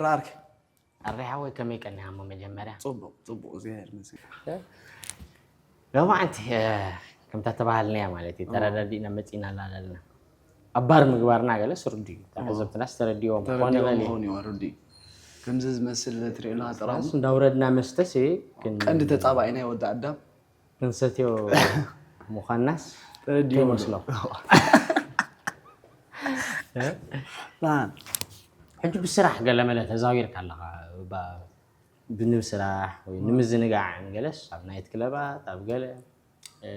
ራርክ ኣሬ ሓወይ ከመይ ቀኒኻ እሞ መጀመርያ ጽቡቕ ጽቡቕ እግዚኣብሔር ይመስገን። ሎማዓንቲ ከምታ ተባሃልናያ ማለት እዩ ተረዳዲእና መፂና ላለና ኣባር ምግባርና ገለስ ርዱ እዩ ተዓዘብትናስ ተረዲዎም ክኾን ተረዲኦም ይኽእል እዩ ክኾን ይወርዱ እዩ። ከምዚ ዝመስል ትሪኦ ኣለካ ጥራሙ ስ እንዳውረድና መስተስ ግን ቀንዲ ተጻባኢ ናይ ወዲ ኣዳም ክንሰትዮ ምዃንናስ ተረዲኦም ከይመስሎ ላን ሕጂ ብስራሕ ገለመለ ተዛዊርካ ኣለኻ ባ- ብንብ ስራሕ ወይ ንምዝንጋዕ ገለስ ኣብ ናይት ክለባት ኣብ ገለ እ፣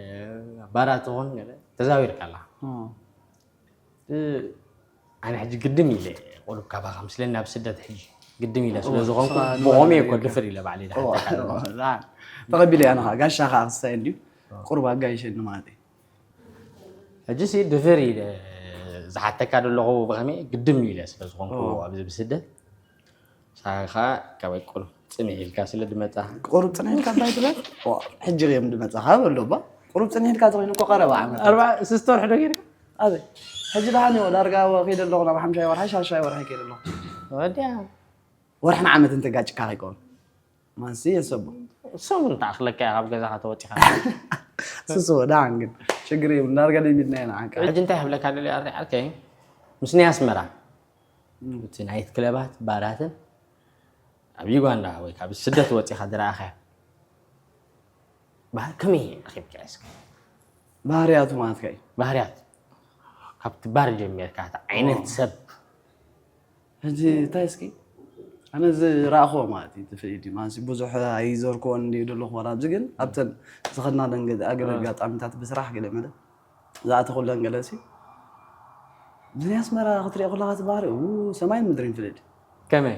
ኣብ ባራት ትኾን ገለ ተዛዊርካ ኣለኻ እ፣ ኣነ ሕጂ ግድም ኢለ ቁሩብ ካባኻ ምስለ ናብ ስደት ሕጂ ግድም ኢለ ስለ ዝኾንኩ ስራ ብቆመ ንባል እኮ ድፍር ኢለ ባዕለ ተቐቢለ እያ ንኻ ጋሻ ከዓ ክሳይ እንድዩ ቁሩብ ኣጋይሸኒ ማለት እዩ። ሕጂ ሲ ድፍር ኢለ ዝሓተካ ዘለኹ ብኸመይ ግድም ኢለ ስለ ዝኾንኩ ኦ። ኣብዚ ብስደት ሳኻ ካበይ ቁሩብ ጽንሕ ኢልካ ስለ ድመጻ ቁሩብ ጽንሕ ኢልካ እንታይ ትብል? ዋ፣ ሕጂ እዮም ድመጻኻ በሎ ባ ቁሩብ ጽንሕ ኢልካ ተኾይኑ እኮ ቀረባ ዓመት ኣርባ ስስተ ወርሒ ዶ ጌርካ ኣበይ ሕጂ ደሓን እዮ ዳርጋ ከይደ ኣለኹ ናብ ሓምሻይ ወርሒ ሻሻይ ወርሒ ከይደ ኣለኹ ወዲያ ወርሕን ዓመትን ተጋጭካ ከይከውን ማንሲ የሰቡ ሰሙን ተኣኽለካ ኢኻ ኣብ ገዛኻ ተወጢኻ ስሱ ደሓን ግን ችግር እዩ ዳርጋ ደሚድና ኢና ዓንካ ሕጂ እንታይ ክብለካ ደልየ ኣርኒ ዓርከይ ምስ ናይ ኣስመራ እቲ ናይት ክለባት ባራትን ኣብ ዩጋንዳ ወይ ካብ ስደት ወፂኻ ዝረኣኸ ከመይ ረኪብካ እስከ ባህርያቱ ማለትካ እዩ ባህርያት ካብቲ ባር ጀሚርካ እቲ ዓይነት ሰብ ሕጂ እንታይ እስኪ ኣነ ዝረእኽዎ ማለት እዩ ትፍኢድ ማለት ብዙሕ ኣይዘርክዎን እንዲ ዘለኹ ወላ ኣብዚ ግን ኣብተን ዝኸድናለን ገለ ኣገለ ኣጋጣሚታት ብስራሕ ገለ መለ ዝኣተኹለን ገለ ሲ ብናይ ኣስመራ ክትሪኦ ከለካ ትባህሪ ሰማይን ምድሪን ፍልድ ከመይ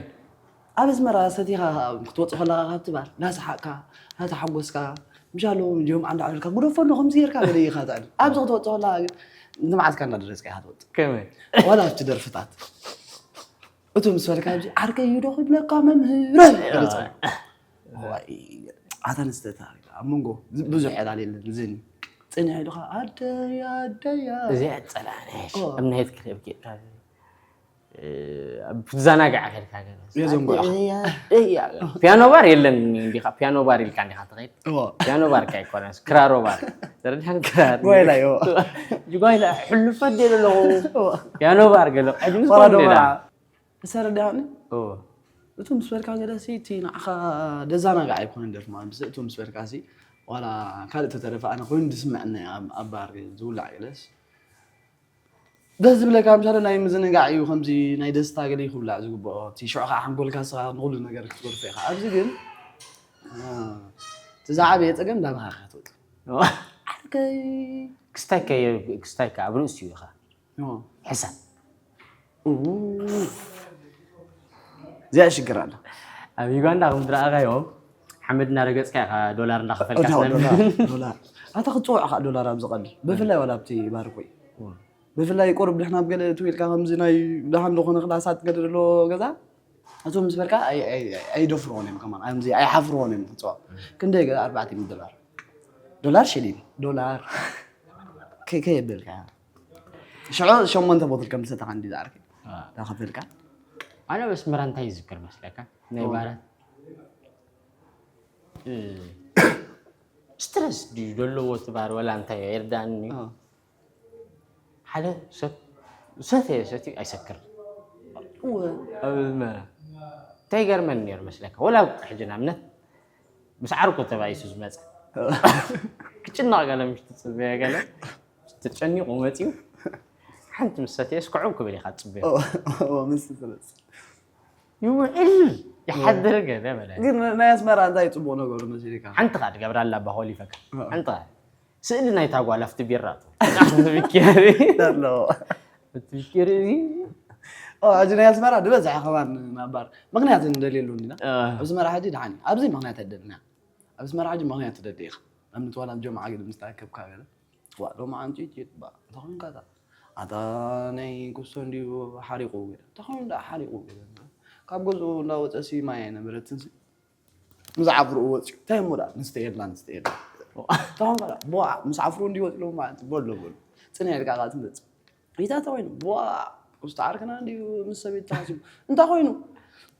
ኣብ ኣስመራ ሰቲኻ ክትወፅእ ከለካ ካብ ትባል ላሰሓቅካ ላተሓጎስካ ምሻሎ ዮም ዓንዳ ዓብልካ ጉደፈሉ ከምዚ ጌርካ ገለ ኢኻ ትዕል ኣብዚ ክትወፅእ ከለካ ግን ንመዓትካ እንዳደረስካ ኢኻ ትወፅእ ከመይ ዋላ ኣብቲ ደርፍታት እቱ ምስ በልካ ኣብዚ ዓርከይ እዩ ዶ ክብለካ መምህረይ ገለፅ ኣታ ንስተታ ኣብ መንጎ ብዙሕ ዕላል የለን ዝኒ ፅንሕ ኢሉካ ኣደይ ኣደይ እዚኣ ፀላእነሽ ኣብ ናይት ክለብ ጌርካ ትዘናጋዕ ከድካ ገለ የዘንጉዕኻ። ፒያኖ ባር የለን እንዲኻ ፒያኖ ባር ኢልካ እንዲኻ ትኸይድ ፒያኖ ባር ካ ይኮነስ ክራሮ ባር ተረዲሓን ክራር ጓይላ ዮ ጓይላ ሕሉፈት ደለ ኣለኹ ፒያኖ ባር ገለ ሕጂ ምስ ፈራዶ ሌላ ተሰርዳኒ እቱ ምስ በልካ ገለ ሲ እቲ ንዓኻ ደዛናጋዕ ኣይኮነን ደርፊ ማለት ምስ እቱ ምስ በልካ ሲ ዋላ ካልእ ተተረፈ ኣነ ኮይኑ ዝስምዐኒ ኣብ- ኣብ ባር ዝውላዕ ገለስ ደስ ዝብለካ ምሳለ ናይ ምዝንጋዕ እዩ ከምዚ ናይ ደስታ ገለ ክውላዕ ዝግብኦ እቲ ሽዑ ከዓ ሓንጎልካ ስኻ ንኩሉ ነገር ክትገድፎ ኢኻ ኣብዚ ግን እ፣ እቲ ዝዓበየ ፀገም እንዳበኻ ክትወጥ ዓርከይ ክስታይ ከ ክስታይ ከ ኣብ ርእሱ እዩ ኢኻ ሕሳብ እዚኣ ሽግር ኣላ ኣብ ዩጋንዳ ከም ዝረኣኻዮ ሓመድ እናረገፅካ ኢኻ ዶላር እንዳኸፈልካ ዶላር ስለምን ዶላር ኣታ ክትፅውዕ ከዓ ዶላር ኣብ ዝቐል ብፍላይ ዋላ ኣብቲ ባርኮይ ብፍላይ ቁሩብ ድሕና ኣብ ገለ ትው ኢልካ ከምዚ ናይ ደሓን ዝኾነ ክላሳት ገለ ዘለዎ ገዛ እቶም ምስ በልካ ኣይ- ኣይ- ኣይ- ኣይደፍርዎን እዮም ከማን ከምዚ ኣይሓፍርዎን እዮም ክፅዋ ክንደይ ገለ ኣርባዕተ ሚእቲ ዶላር ዶላር ሽሊን ዶላር ከ- ከየበልካ ሽዑ ሸሞንተ ቦትል ከም ዝሰተኻ እንዲ ዝዓርክ ዳኸፈልካ ኣነ በስመራ እንታይ ይዝክር መስለካ ናይ ባራት ስትረስ ድዩ ዘለዎ ትባር ወላ እንታይ የርዳእኒ ሓደ ሰብ ሰተ ሰቲ ኣይሰክር እንታይ ገርመን ነሩ መስለካ ወላ ሕጂ ናብነት ምስ ዓርኩ ተባኢሱ ዝመፀ ክጭነቕ ገለ ምሽ ትፅበየ ገለ ተጨኒቑ መፅዩ ሓንቲ ምስ ሰተየ እስክዑ ክብል ኢኻ ትፅበዮ ምስ ትመፅእ ይውዕል ይሓድር ገለ በለ ግን ናይ ኣስመራ እንታይ ፅቡቅ ነገሩ መሲልካ ሓንቲ ካ ትገብራ ኣላ ኣባ ኮሊፈካ ሓንቲ ካ ስእሊ ናይ ታጓል ኣብቲ ቢራ ትብክር ኣለዎ ትብክር እዚ ሕጂ ናይ ኣስመራ ዝበዝሐ ከማን ናባር ምክንያት እንደልየሉ እንዲና ኣብ ኣስመራ ሕጂ ድሓን ኣብዚ ምክንያት ኣደልና ኣብ ኣስመራ ሕጂ ምክንያት ትደሊ ኢኻ ኣብነት ዋላ ጀምዓ ግን ምስ ተኣከብካ ገለ ዋ ሎማዓንቲ ባ እንተኾይንካ ኣታ ናይ ኩስቶ እንድዩ ሓሪቑ እንተኾይኑ ዳ ሓሪቑ ካብ ገዝኡ እንዳወፀ ሲ ማይ ኣይነበረትን ሲ ምስ ዓፍርኡ ወፅዩ እንታይ እሞ ዳ ንስተ የላ ንስተ የላ ተኾንካ ዳ ቦዓ ምስ ዓፍሩ እንድዩ ወፂሎም ማለት በሎ በሎ ፅንሕ ኢልካ ካ ትመፅእ ኢታ ተኮይኑ ቦዓ ውስጥ ዓርክና እንድዩ ምስ ሰበይት ተሓሲቡ እንታይ ኮይኑ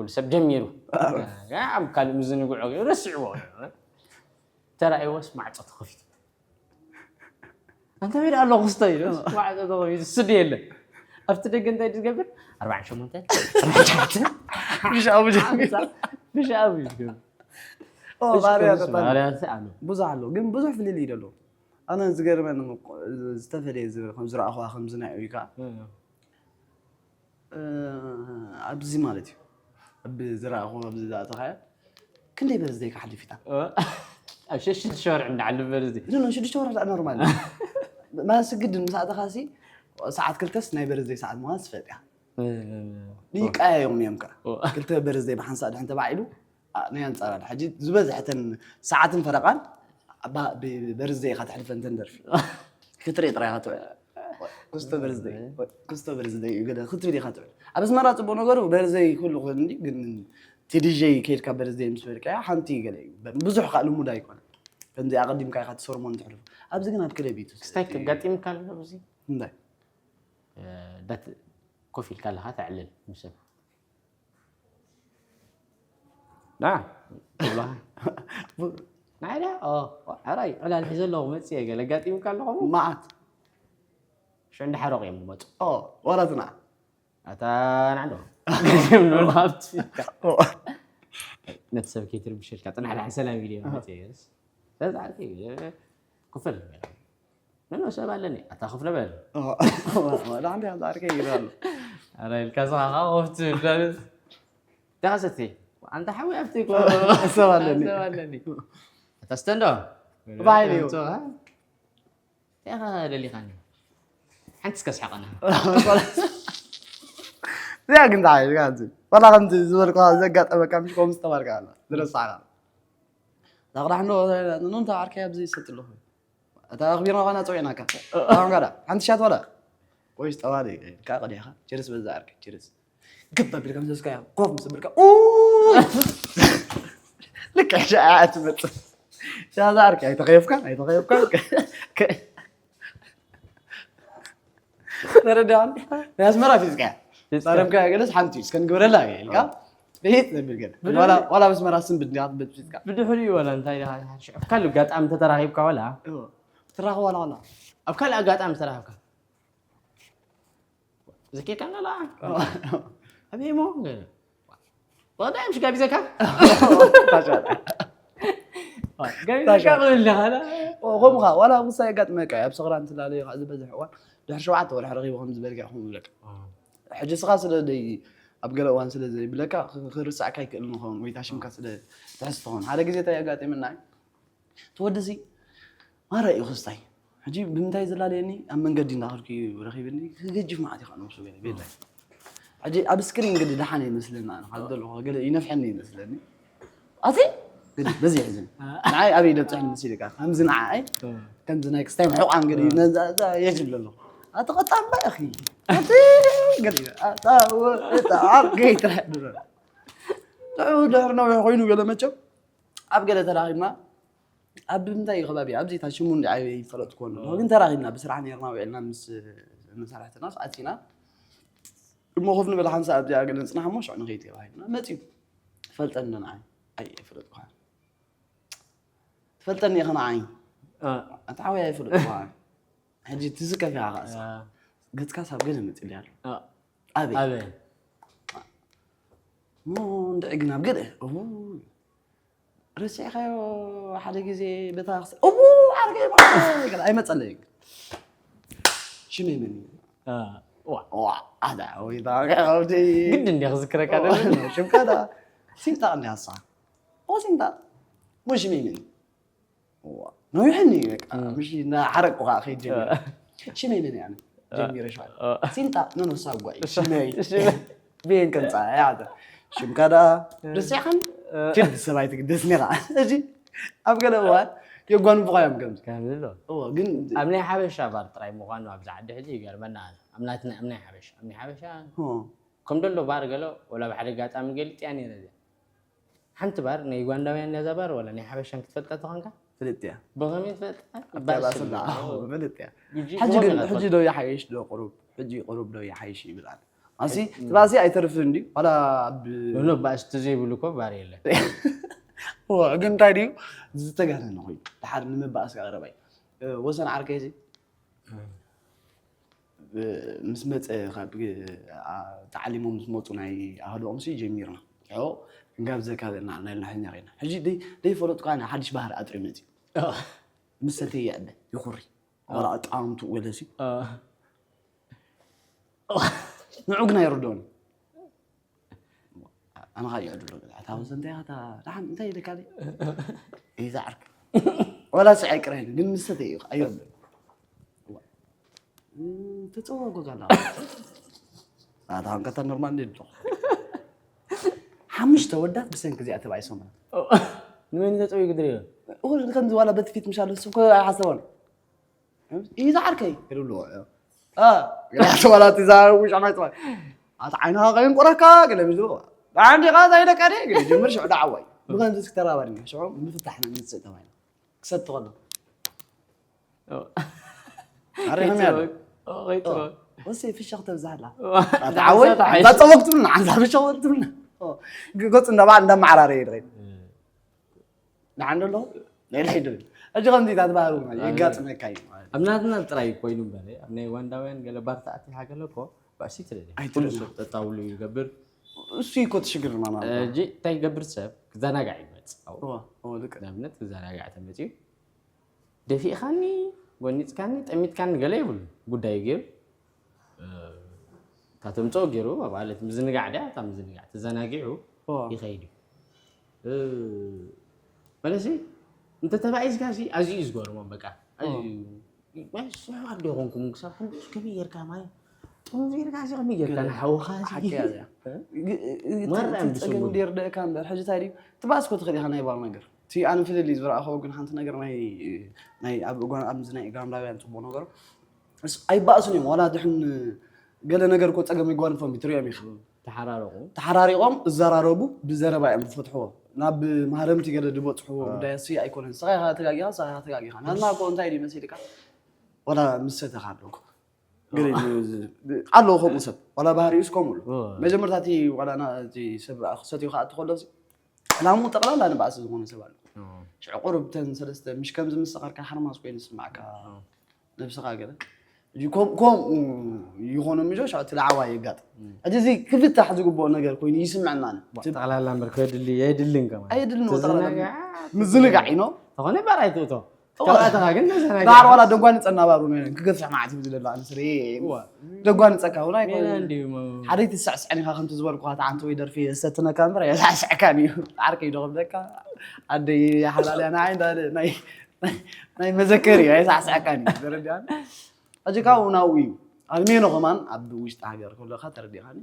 ኩሉ ሰብ ጀሚሩ ኣብ ካልእ ምዝንግዑ ገይሩ ረሲዕዎ። ተራእይዎስ ማዕጾ ተኸፊቱ። ኣንተ ቤት ኣለኹ ስተ ኢሉ ማዕጾ ተኸፊቱ፣ ስዲ የለ። ኣብቲ ደገ እንታይ ትገብር? ኣርባዓን ሸሞንተን፣ ኣርባዓን ሸሞንተን፣ ብሻቡ ጀሚሩ ብሻቡ እዩ ዝገብር። ኦ፣ ባህርያት ኣጣል። ባህርያት ኣሎ። ብዙሕ ኣሎ ግን ብዙሕ ፍልልይ ደሎ። ኣነ ዝገርመኒ እኮ ዝተፈለየ ዝብል ከም ዝረኣኹዋ ከም ዝናይ እዩ ከዓ ኣብዚ ማለት እዩ። ኣብ ዝረኣኹ ኣብዚ ዝኣተኻዮ ክንደይ በርዝደይ ክሓልፍ ኢታ ኣብ ሸሽተ ሸወርዕ እንዳዓሊ በርዝደይ ኖ ሽዱሽተ ወርሒ ዳ ኖርማል ማለት ግድን ምስ ኣተኻሲ ሰዓት ክልተስ ናይ በርዝደይ ሰዓት ምዃን ዝፈልጥ እያ። ይቃየዮም እዮም ከዓ ክልተ በርዝደይ ብሓንሳእ ድሕን ተባዒሉ ናይ ኣንፃራ ሕጂ ዝበዝሐተን ሰዓትን ፈረቃን በርዝደይ ኢኻ ተሕልፈ እንተን ደርፊ ክትርኢ ጥራይ ኢኻ ትውዕል። ክስቶ በርዝደይ ክስቶ በርዝደይ እዩ ገለ ክትብል ኢኻ ትውዕል። ኣብ ኣስመራ ፅቡቅ ነገሩ በርዝደይ ኩሉ ክእል እንዲ ግን ቲዲጀይ ከይድካ በርዝደይ ምስ በልካያ ሓንቲ ገለ እዩ ብዙሕ ከዓ ልሙድ ኣይኮነ። ከምዚ ኣቀዲምካ ኢኻ ትሰርሞን ትሕልፉ ኣብዚ ግን ኣብ ክለብ እዩ ክስታይ ከጋጢምካ ኣሎ እዚ እንታይ ዳት ኮፍ ኢልካ ኣለኻ ተዕልል ምስ ሰብ ና ትብለኻ ናዕዳ ሕራይ ዕላል ሒዘ ኣለኹ መፅየ ገለ ኣጋጢምካ ኣለኹ መዓት ሽዑ እንዳሓረቑ እዮም ዝመፁ ዋላ ትንዓ ኣታ ናዕዶ ነቲ ሰብ ከይትርብሸልካ ፅናሕ ዳሕ ሰላም ኢሉ መፅየ ስለዚ ክፈል ንኖ ሰብ ኣለኒ ኣታ ክፍለ በል ዳዕንዲ ኣዛርገ ይላሉ ኣረ ኢልካ ዝኻ ከፍት ደኸሰቲ ኣንተ ሓዊ ኣብቲ ሰብ ኣለኒ ኣለኒ ኣታ ስተንዶ ባይል እዩ ኢኻ ደሊኻኒ ሓንቲ እስከ ስሓቐና እዚኣ ግን ተሓይልካ ዋላ ከምዚ ዝበልካ ዘጋጠመካ ምሽ ከምዚ ዝተባልካ ኣላ ዝረሳዕካ ዳቕዳሕ እንዶ ኖንታ ዓርከይ ኣብዚ ይሰጥ ኣለኹ እታ ኣኽቢርና ኳና ፀዊዕናካ ኣሁን ጋዳ ሓንቲ ሻት ዋላ ወይስ ጠዋሊ ኢልካ ቀዲኻ ችርስ በዛ ዓርከይ ችርስ ግብ ኣቢልካ ምስ ወስካያ ኮፍ ምስ ኣቢልካ ልክዕ ሸዓ ትመፅእ ሻዛ ዓርከይ ኣይተኸየፍካን ኣይተኸየፍካን ተረዳን ናይ ኣስመራ ፊዝካ ዛረብካ ገለስ ሓንቲ እስከ ንግበረላ ኢልካ ብሂት ዘብል ገለ ዋላ ኣስመራ ስም ብድንያ ትበል ፊዝካ ብድሕሪኡ ዋላ እንታይ ኢኻ ካልእ ኣጋጣሚ ተተራኺብካ ዋላ ትራኸ ዋላ ዋላ ኣብ ካልእ ኣጋጣሚ ተራኺብካ ዘኪርካ ኣለላ ኣበይ ሞ ወዳ ምሽ ጋቢዘካ ጋቢዘካ ክብል ኣለኻ ከምኡኻ ዋላ ውሳ የጋጥመካ ኣብ ሰኽራን ትላለዩ ዝበዝሕ እዋን ድሕሪ ሸውዓተ ወርሒ ረኺቡ ከም ዝበልካ ይኹም ይብለካ ሕጂ ስኻ ስለ ደይ ኣብ ገለ እዋን ስለ ዘይብለካ ክርሳዕካ ይክእል ንኸውን ወይ ታሽምካ ስለ ትሕዝ ትኸውን ሓደ ግዜ እንታይ ኣጋጢምና እዩ እቲ ወዲ እዚ ማራ እዩ ክስታይ ሕጂ ብምንታይ ዝላለየኒ ኣብ መንገዲ እንዳኸድኩ እዩ ረኺብኒ ክገጅፍ መዓት ይኸ ነብሱ ገለ ቤት ሕጂ ኣብ ስክሪን ግዲ ደሓነ ይመስለና ኣነ ካብ ዘለኹ ገለ ይነፍሐኒ ይመስለኒ ኣቲ ግዲ በዚ ይሕዝን ንዓይ ኣበይ ደብፅሕ ምስ ኢልካ ከምዚ ንዓይ ከምዚ ናይ ክስታይ ምሕቋን ግዲ ነዛ የጅል ኣለኹ ኣቲ ቀጣን ባእኺ ኣቲ ግዲ ኣታ ወ- እታ ዓርከይ ትረሕ ድሮ ድሕሪ ነዊሕ ኮይኑ ገለ መቸም ኣብ ገለ ተራኺብና ኣብ ምንታይ እዩ ከባቢ ኣብዚ እታ ሽሙ እንዲ ዓበይ ይፈለጥኩዎ ኣለኹ ግን ተራኺብና ብስራሕ ነርና ውዕልና ምስ መሳርሕትና ኣቲና እሞ ኮፍ ንበል ሓንሳ ኣብዚኣ ገለ ንፅናሕ እሞ ሽዑ ንኸይድ ተባሂልና መፅዩ ትፈልጠኒ ንዓይ ኣይ ኣይፈለጥኩኻ ትፈልጠኒ ኢኻ ንዓይ ኣታ ዓበይ ኣይፈለጥኩኻ ሕጂ ትዝከፍ ኢኻ ከኣስ ገፅካ ሳብ ገለ መፅሊ ኣሎ ኣበይ ኣበይ እሞ እንድዒ ግን ኣብ ገለ ረሲዕካዮ ሓደ ግዜ በታ ክስ እቡ ዓርከይ ማለት ኣይመፀለይ ሽመይ መን እዩ ኣዳ ወይ ግድ እንዲ ክዝክረካ ሽምካ ዳ ሲንጣ እንዲ ሃሳ ኦ ሲንጣ ሞ ሽመይ መን ነዊሕኒ በቃ ምሽ እናሓረቅኩ ከዓ ከይድ ጀሚረ ሽመይ መን እያ ጀሚረ ሸዋል ሲንጣ ነኖሳ ጓይ ሽመይ ብየን ከምፃ ያተ ሽምካ ደኣ ርስዕኻን ክድ ሰባይ ትግደስኒ ከዓ እዚ ኣብ ገለ እዋን የጓንፉኻ እዮም ከምዚ ከምዚ ኣሎ እዎ ግን ኣብ ናይ ሓበሻ ባር ጥራይ ምዃኑ ኣብዚ ዓዲ ሕጂ ይገርመና ኣነ ኣብ ናትና ኣብ ናይ ሓበሻ ኣብ ናይ ሓበሻ እዎ ከም ደሎ ባር ገሎ ወላ ብሓደ ኣጋጣሚ ገሊጥያ ነይረ እዚኣ ሓንቲ ባር ናይ ዩጋንዳውያን እያ እዛ ባር ወላ ናይ ሓበሻን ክትፈልጣ ተኾንካ ፍልጥ እያ ብኸመይ ትፈልጣ ኣባላስላ ፍልጥ እያ ሕጂ ግን ሕጂ ዶ ይሓይሽ ዶ ቁሩብ ሕጂ ቁሩብ ዶ ይሓይሽ ይብል ኣነ ኣሲ ትባሲ ኣይተርፍን ድዩ ዋላ ኣብ ኖ ባእስቲ ዘይብሉ እኮ ባር የለን። ግን እንታይ ድዩ ዝተጋነነ ኮይኑ ድሓር ንምባእስ ቀረባይ ወሰን ዓርከይ እዚ ምስ መፀ ካብ ተዓሊሞም ምስ መፁ ናይ ኣህዶኦም ሲ ጀሚርና ዮ ክንጋብዘካ ዘለና ናይ ልናሕኛ ኮይና ሕጂ ደይፈለጥካ ናይ ሓድሽ ባህሪ ኣጥሪ መፅዩ ምስ ሰተ ይዕበ ይኹሪ ወላ ኣጣምቱ ወለሲ ንዑ ግን ኣይርድኦን ኣነ ካ ይዕድሎ ኣታ ወሰ እንታይ ታ ደሓን እንታይ ኢለካ ኢዛ ዓርክ ወላ ስዐ ቅረን ግን ምሰተ እዩ ኣይርድኦን ተፀወጎ ጋላ ኣታ ከታ ኖርማል እንዴ ድሎ ሓሙሽተ ወዳት ብሰንኪ እዚኣ ተባኢሶም ንመን ተፀዊ ግድር ከምዚ ዋላ በቲ ፊት ምሻለ ስብኮ ኣይሓሰቦን ይዛ ዓርከይ ይብልዎ ግዳት ዋላ ትዛረቡ ሻማይ ጥዋይ ኣቲ ዓይንኻ ከይንቁረካ ገለ ብዝብልዎ ብዓንዲኻ እንታይ ደቃ ድየ ገለ ጀምር ሽዑ ደዓዋይ ብኸምዚ ክተራባድና ሽዑ ምፍታሕና ንስእ ተባሂና ክሰቲ ከሎ ኣረ ከመይ ኣሎ ወሲ ፍሻኽ ተብዛሕላ ኣቲ ዓወይ ኣንዛ ፀወቅ ትብልና ኣንዛ ፍሻኽ ትብልና ገፁ እንዳባዕ እንዳመዓራረ ይድኸይ ንዓንዶ ኣለኹ ናይ ልሕይ ድብል ሕጂ ከምዚ ኢታ ትባህር እውን የጋጥመካ እዩ ኣብ ናትና ጥራይ ኮይኑ እምበር ኣብ ናይ ዋንዳውያን ገለ ባርታ ኣቲሓ ገለ እኮ ባእሲ ትደሊ ኩሉ ሰብ ጠጣውሉ ይገብር እሱ እኮ ትሽግር ማና ሕጂ እንታይ ይገብር ሰብ ክዘናጋዕ ይመፅ ንኣብነት ክዘናጋዕ ተመፅዩ ደፊእኻኒ ጎኒፅካኒ ጠሚትካኒ ገለ ይብሉ ጉዳይ ገይሩ እታ ተምፅኦ ገይሩ ማለት ምዝንጋዕ ድያ እታ ምዝንጋዕ ተዘናጊዑ ይኸይድ እዩ መለሲ እንተ ተባኢዝካ ሲ ኣዝዩ እዩ ዝገርሞም በቃ ኣዝዩ ስሕዋት ዶ ይኾንኩም ክሳብ ክንድስ ከመይ ጌርካ ማለት ከምዚ ጌርካ ሲ ከመይ ጌርካ ንሓውኻ ጸገም ደርደእካ እምበር ሕጂ ታይ ድዩ ትባእስኮ ትኽእል ኢኻ ናይ ባል ነገር እቲ ኣነ ፍልል እዩ ዝረኣኸዎ ግን ሓንቲ ነገር ናይ ኣብ እጓን ኣብዚ ናይ ጋምላውያን ፅቡቅ ነገሩ ኣይባእሱን እዮም ዋላ ድሕን ገለ ነገር እኮ ፀገም ይጓንፎም ይትሪኦም ኢኻ ተሓራረቑ ተሓራሪቖም እዘራረቡ ብዘረባ እዮም ዝፈትሕዎ ናብ ማህረምቲ ገለ ዝበፅሕዎ ጉዳይ ሲ ኣይኮነን ንስኻ ኢኻ ተጋጊኻ ንስኻ ኢኻ ተጋጊኻ ናትና እኮ እንታይ ድዩ መሲልካ ዋላ ምስ ሰተኻ ኣለኩ ገለ ኣለዎ ከምኡ ሰብ ዋላ ባህሪኡስ ከምኡ ኣሎ መጀመርታ እቲ ዋላ እቲ ሰብ ክሰትዩ ክኣቱ ከሎ ዕላምኡ ጠቕላላ ንባእሲ ዝኾነ ሰብ ኣሎ ሽዑ ቁሩብ ተን ሰለስተ ምሽ ከም ዝምስኸርካ ሓርማዝ ኮይኑ ዝስማዕካ ነብስኻ ገለ ከምኡ ይኾኑ ምጆ ሸዕቲ ለዓዋ የጋጥም ሕጂ እዚ ክፍታሕ ዝግብኦ ነገር ኮይኑ ይስምዐና ጠቕላላ ምርክ የድሊ የድልን ከማ ኣየድልን ምዝንጋዕ ኢኖ ተኾነ ባር ኣይትእቶ ተባእተኻ ግን ዳር ዋላ ደጓ ንፀናባሩ ክገዝሕ ማዓት ዝደላ ኣንስሪ ደጓ ንፀካ እውን ኣይኮነ ሓደ ትስዕስዕን ኢኻ ከምቲ ዝበልኩ ተዓንቲ ወይ ደርፊ የሰትነካ እምበር የሳዕስዕካን እዩ ዓርከይ ዶ ክብለካ ኣደይ ሓላልያ ንዓይ ናይ መዘከሪ ኣይሳዕስዐካን እዩ ተረዲኣኒ ሕጂ ካብኡ ናብኡ እዩ ኣብ ሜኖ ከማን ኣብ ውሽጢ ሃገር ከለካ ተረዲኻኒ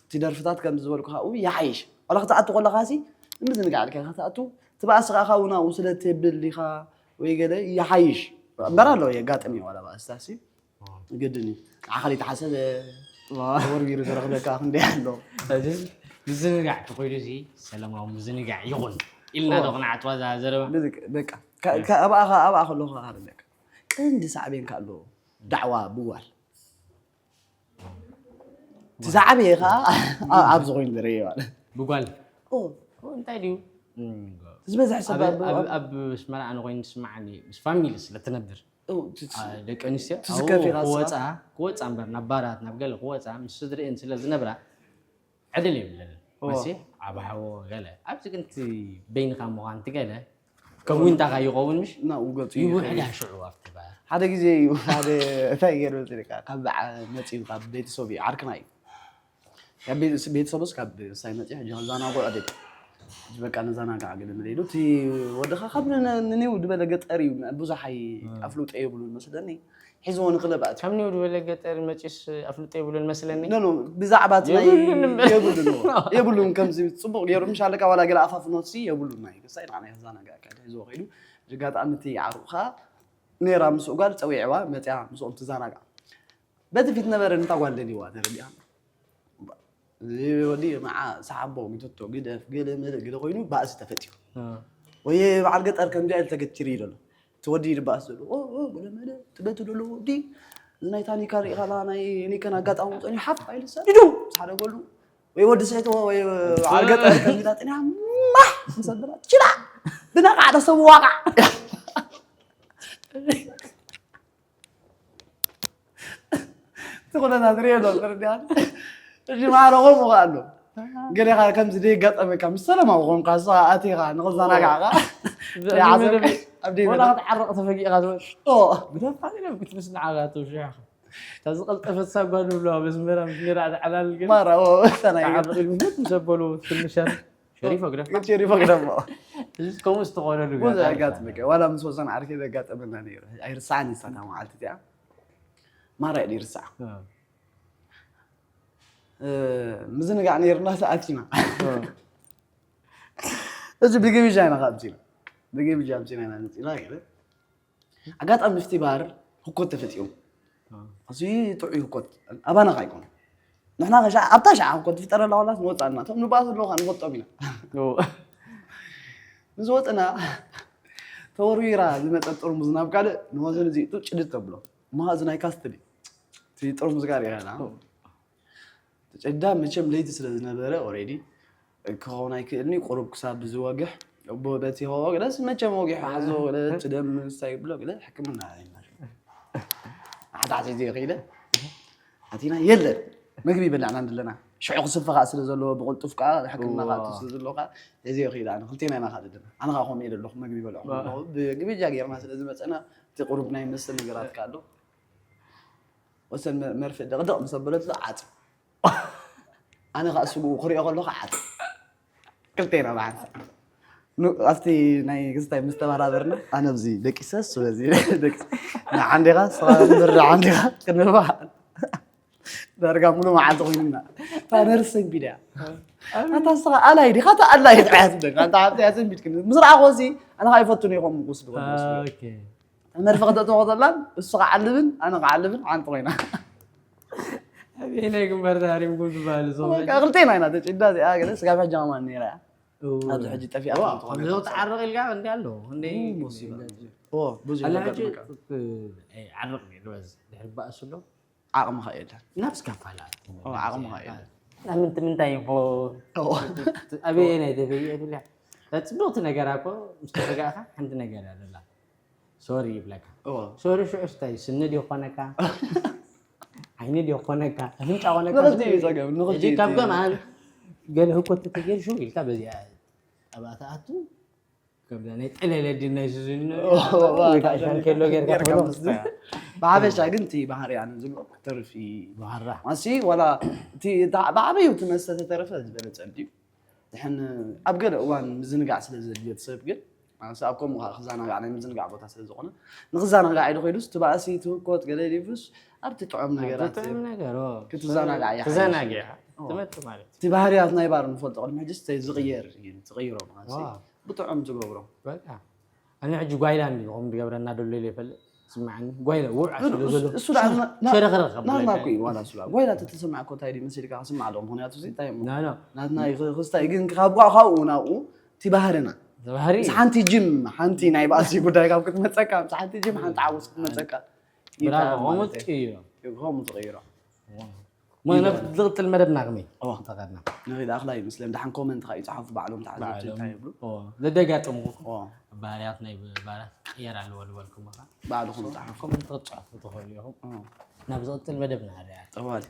እቲ ደርፍታት ከም ዝበልኩ ካብኡ ይሓይሽ ዋላ ክትኣቱ ከለካ ሲ ንምዝንጋዕ ኢልካ ክትኣቱ እቲ ባእሲ ከዓ ካብኡ ናብኡ ስለ ትብል ኢኻ ወይ ገለ ይሓይሽ እምበር ኣለዎ የጋጥም እዩ ዋላ ባእስታት ሲ ግድን እዩ ንዓኻ ዘይተሓሰበ ተወርቢሩ ዝረኽበካ ክንደይ ኣሎ ምዝንጋዕ ተኮይዱ ሲ ሰላማዊ ምዝንጋዕ ይኹን ኢልና ዶ ክንዓትዋ እዛ ዘረባ በቃ ከ- ከ- ኣብኣ ከ- ኣብኣ ከለኹ ከ ከረደካ ቀንዲ ሳዕቤን ከ ኣለዎ ዳዕዋ ብዋል እቲ ዝዓበየ ከዓ ኣ- ኣብዚ ኮይኑ ዝረየ ማለት ብጓል ኦ፣ እንታይ ድዩ እም፣ ዝበዝሐ ሰብ ኣብ- ኣብ- ኣብ- ኣብ ኣስመራ ኣነ ኮይኑ ዝስማዓኒ ምስ ፋሚሊ ስለ ትነብር ኦ፣ እቲ- እቲ- ደቂ ኣንስትዮ ትዝከር ኢኻ ክወፃ ክወፃ እምበር ናብ ባራት ናብ ገለ ክወፃ ምስ ስድሪኤን ስለ ዝነብራ ዕድል የብለንን መሲ ዓብ ሓዎ ገለ ኣብዚ ግን እቲ በይንኻ ምዃን እቲ ገለ ከምኡ እንታይ ካ ይኸውን ምሽ ናብኡ ገፁ ይውሕዳ ይኸይድ። ሽዑ ኣብቲ ባር ሓደ ግዜ እዩ ሓደ እንታይ ገይሩ መፅእካ ካብ በዓ- መፅኡ ካብ ቤተሰብ እዩ ዓርክና እዩ ካብ ቤተ- ቤተሰብስ ካብ ሳይ መፅእ ሕጂ ክዘናግዑ ደቂ ሕጂ በቃ ነዘናጋዕ ገለ መለ ኢሉ እቲ ወድኻ ካብ ን- ንኔው ዝበለ ገጠር እዩ ብዙሕ ኣይ ኣፍልጦ የብሉን መስለኒ ሒዝዎ ንክለብ ኣትዩ ካብ ኔው ዝበለ ገጠር መፂስ ኣፍልጦ የብሉን መስለኒ ኖ ኖ ብዛዕባ እቲ ናይ የብሉን የብሉን የብሉን ከምዚ ፅቡቅ ገይሩ ምሽ ኣለካ ዋላ ገለ ኣፋፍኖት ሲ የብሉን ናይ ክሳይ ንዓና ክዘናጋዕ ካደ ሒዝዎ ከይዱ ኣጋጣሚ እቲ ዓርኩ ከዓ ነይራ ምስኡ ጓል ፀዊዕዋ መፅያ ምስኦም ትዘናጋዕ በቲ ፊት ነበረ ንታ ጓል ደልይዋ ተረዲኣ እዚ ወዲ መዓ ሰሓቦ ሚቶቶ ግደፍ ገለ መለ ገለ ኮይኑ ባእሲ ተፈጢሩ ወይ በዓል ገጠር ከምዚ ኢሉ ተገቲሩ እዩ ዘሎ እቲ ወዲ ይድባእስ ዘሎ ኦ፣ ኦ፣ ገለ መለ ትበቲ ዘሎ ወዲ ናይ ታኒካ ሪኢኻ ላ ናይ ኒከን ኣጋጣሚ ጸኒሑ ሓፍ ኣይልሰ ድዱ ሓደ ጎሉ ወይ ወዲ ስሕቶ ወይ ዓርገጠ ከሚታ ጥንያ ማሕ ምሰበላ ችላ ብነቃዕ ተሰቡ ዋቃዕ ትኾነና ትሪኦ ዶ ትርዲያን እሺ ማረቆ ምዃሉ ገሌኻ ከምዚ ደይጋጠመካ ምስ ሰለማዊ ኾንካ ንስኻ ኣቲኻ ንኽዘናጋዕካ ይዓዘብ ኣብ ደይ ወላ ክትዓረቕ ተፈጊእኻ ዝመጽእ ኦ ብደፋ ኢለ ክትምስ ንዓኻ ትውሽሕ ኢኻ እታ ዝቐልጠፈት ሳጓ ንብለዋ በዚ መራ ምስ ሜዳ ተዓላል ግን ማራ ኦ ተናይ ተዓረቕ ኢሉ ምት ምስ ኣበሉ ትንሻል ሸሪፎ ግደፋ ሸሪፎ ግደፋ እዚ ከምኡ ዝተኾነሉ ብዙ ጋር ያጋጥመከ ዋላ ምስ ወሰን ዓርኬ ዘጋጠመና ነይሩ ኣይርሳዕን ይሳታ መዓልቲ እቲኣ ማራ እዩ ይርሳዕ ምዝንጋዕ ነይርና ሰኣቲና እዚ ብግብዣ ኢና ካብዚና ብግብዣ ምሲና ኢና ነፂና ገለ ኣጋጣሚ ምስቲ ባር ህኮት ተፈጢሩ እዚ ጥዑይ ህኮት ኣባና ካ ይኮኑ ንሕና ከሻ ኣብታ ሻዓ ህኮት ትፍጠረላ ዋላስ ንወፃና እቶም ንባስ ኣለዉ ካ ንፈልጦም ኢና ምስ ወፅና ተወርዊራ ዝመፀት ጥርሙዝ ናብ ካልእ ንወዘን እዚ ጭድት ተብሎ እሞ እዚ ናይ ካስትል እዩ እቲ ጥርሙዝ ጋር ይኸና ተጨዳ መቸም ለይቲ ስለ ዝነበረ ኦሬዲ ክኸውን ኣይክእልኒ ቁሩብ ክሳብ ዝወግሕ እቦ በቲ ከወግደስ መቸም ወጊሑ ሓዞ ገለ ጭደም ምስታይ ብሎ ገለ ሕክምና ይመር ሓደ ዓዘይ ዘይ ከይደ ኣቲና የለን ምግቢ ይበላዕና እንደለና ሽዑ ክስፈ ከዓ ስለ ዘለዎ ብቕልጡፍ ከዓ ሕክምና ከዓ ስለ ዘለዎ ከዓ ዘይ ከይደ ኣነ ክልቴና ኢና ከዓ ዘለና ኣነ ከዓ ከምኡ ኢለ ኣለኹ ምግቢ ይበልዑ ግብጃ ጌርና ስለ ዝመፀና እቲ ቁሩብ ናይ መስተ ነገራት ከዓ ኣሎ ወሰን መርፍእ ደቕደቕ ምስ ኣበለትሉ ዓጽ ኣነ ከዓ ስግኡ ክሪኦ ከለኹ ዓጽ ክልቴና ብሓንሳ ኣብቲ ናይ ግዝታይ ምስ ተመራበርና ኣነ ኣብዚ ደቂሰ እሱ በዚ ደቂሰ ንዓንዴኻ ስኻ እምበር ንዓንዴኻ ክንበሃል ዳርጋ ሙሉ መዓልቲ ኮይኑና እታ ነርስ ሰንቢድ እያ ኣታ ስኻ ኣላይ ዲኻ እታ ኣላይ ጥራያ ትብለኒ ኣንታ ሓብቲ እያ ሰንቢድ ክን ምስ ረኣኹ እዚ ኣነ ከዓ ይፈቱን ይኸም ክወስድ መርፈ ክተእትዎ ከላን እሱ ክዓልብን ኣነ ክዓልብን ሓንቲ ኮይና ኣበየናይ ግንባር ተሃሪምኩም ትበሃሉ እዞም በቃ ክልቴና ኢና ተጭዳ እዚኣ ገለ ስጋብ ሕጂ ከማን ነይራ እያ ኣብዚ ሕጂ ጠፊኣ ከምዚ ትዓረቕ ኢልካ እንዲ ኣሎ እንደ ብዙ ኣላ ነገር ሕጂ በቃ። ዓረቕ ነይሩ በዚ ድሕሪ ባእሱ ኣሎ ዓቕምኻ የለን ናብ ስካፋላ ዓቕምኻ የለን ኣብ ምንት ምንታይ ይኾን ኣበየ ናይ ተፈየ ትብልያ እታ ፅብቕቲ ነገራ እኮ ምስ ተረጋእካ ሓንቲ ነገር እያ ዘላ ሶሪ ይብለካ እዎ። ሶሪ ሽዑ ስታይ ስኒ ድዩ ኮነካ ዓይኒ ድዩ ኮነካ ኣፍንጫ ኮነካ ንኽልቲኡ እዩ ጸገም ንኽልቲኡ ሕጂ ካብ እዩ። ገምኣን ገለ ህኮት ተተጌር ሽው ኢልካ በዚኣ ኣብኣ ትኣቱ ከምዛ ናይ ጠለለ ድናይ ስዙኒ እዎ፣ እዎ፣ ሻንኬሎ ጌርካ ጌርካ ትብሎ ምስ ዝብል። ብሓፈሻ ግን እቲ ባህሪ ኣነ ዝብሎ ተርፊ ባህራ ማሲ ዋላ እቲ ብዓበዩ እቲ መስተ ተተረፈ ዝበለጸ ድዩ ድሕን ኣብ ገለ እዋን ምዝንጋዕ ስለ ዘድልዮ እቲ ሰብ ግን ኣነስ ኣብ ከምኡ ከዓ ክዘናጋዕ ናይ ምዝንጋዕ ቦታ ስለ ዝኾነ ንክዘናጋዕ ኢሉ ኮይዱስ እቲ ባእሲ እቲ ህኮት ገለ ዲፉስ ኣብቲ ጥዑም ነገራት ጥዑም ነገር ኦ። ክትዘናጋዕ ይሓይሽ። ትዘናግዕ ኦ። ትመት ማለት እቲ ባህርያት ናይ ባር ንፈልጦ ቅድሚ ሕጂ ስተይ ዝቕየር እዩ ትቕይሮ ማለት ዋው። ብጥዑም ትገብሮ በቃ ኣነ ሕጂ ጓይላ እንዲ ከምኡ ዝገብረና ደሎ ኢለ ይፈልጥ ስማዓኒ ጓይላ ውዕ ስለ ዘሎ እሱ ደኣ ና- ና- ሸረኸረኸ ናትና እኮ እዩ ዋላ ስላ ጓይላ ተተሰማዕ እኮ እንታይ ድዩ መሲልካ ክስማዕ ኣለዎ ምክንያቱ እዚ እንታይ እሞ ናኖ ናትና እዩ ክስታይ ግን ካብ ጓ ካብኡ ናብኡ እቲ ባህርና ተባህሪ ምስ ሓንቲ ጅም ሓንቲ ናይ ባእሲ ጉዳይ ካብ ክትመፀካ ምስ ሓንቲ ጅም ሓንቲ ዓወት ክትመፀካ ብራቮ ይከኣል ከምኡ ማለት እዩ። ትቅይሮ ከምኡ ትቕይሮ ሞ ናብ ዝቕፅል መደብና ከመይ ኦ። ተኸድና ንኺድ ኣኽላይ ምስለን ደሓን ኮመንት ከዓ ይፅሓፉ ባዕሎም ተዓዘብቲ እንታይ ይብሉ ኦ፣ ዘደጋጥምኹ ኦ፣ ባህርያት ናይ ባህርያት ክቕየር ኣለዎ ዝበልኩም ኻ ባዕልኹም ፅሓፉ ኮመንት ክትፅሕፉ ትኽእሉ ኢኹም ኦ፣ ናብ ዝቕፅል መደብና ርያ ጠዋል